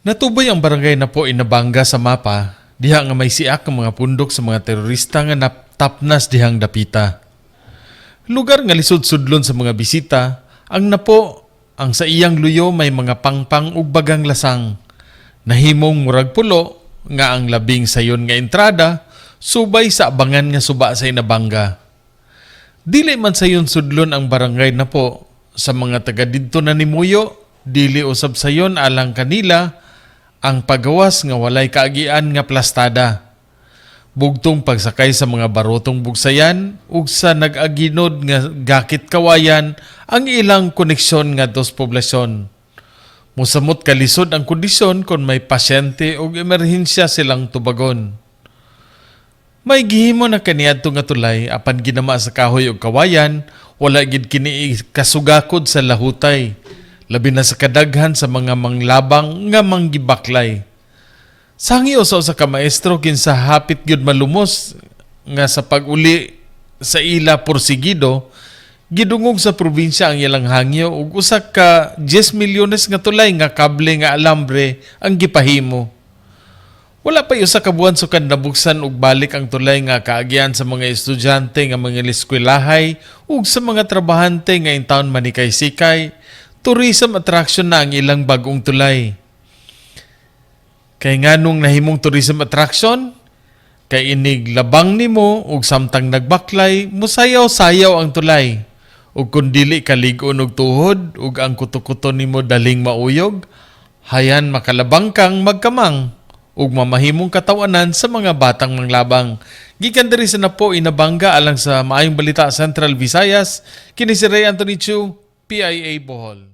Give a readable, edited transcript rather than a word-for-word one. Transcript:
Natubay ang barangay Napo, Inabanga sa mapa, diha nga may siak ang mga pundok sa mga terorista nga natapnas dihang dapita. Lugar nga lisod sudlon sa mga bisita, ang Napo, ang sa iyang luyo may mga pangpang ug bagang lasang. Nahimong murag pulo nga ang labing sayon nga entrada subay sa abangan nga suba sa Inabanga. Dili man sayon sudlon ang barangay Napo sa mga taga didto na nimuyo, dili usab sayon alang kanila ang pagawas nga walay kaagian nga plastada. Bugtong pagsakay sa mga barotong bugsayan ug sa nag-aginod nga gakit kawayan ang ilang koneksyon ngadto sa poblasyon. Musamot kalisod ang kondisyon kung may pasyente og emerhensya silang tubagon. May gihimo na kaniadto nga tulay apan ginama sa kahoy ug kawayan, wala gid kini kasugakod sa lahutay, labi na sa kadaghan sa mga manglabang nga manggibaklay. Sangi usa sa ka maestro kinsa hapit gyud malumos nga sa pag-uli sa ila porsigido, gidungog sa probinsya ang ilang hangyo ug usa ka 10 milyones nga tulay nga kable nga alambre ang gipahimo. Wala pa usa ka buwan sukad nabuksan og balik ang tulay nga kaagian sa mga estudyante nga mga eskwelahay ug sa mga trabahante nga intawon manikay-sikay, tourism attraction na ang ilang bagong tulay. Kay nganong nahimong tourism attraction? Kay inig labang nimo ug samtang nagbaklay, musayaw-sayaw ang tulay. Ug kun dili ka lig-on og tuhod ug ang kuto-kuto nimo daling mauyog, hayan makalabang kang magkamang ug mamahimong katawanan sa mga batang manglabang. Gikan diri sa Napo, Inabanga, alang sa Maayong Balita Central Visayas, kini si Ray Anthony Chu, PIA Bohol.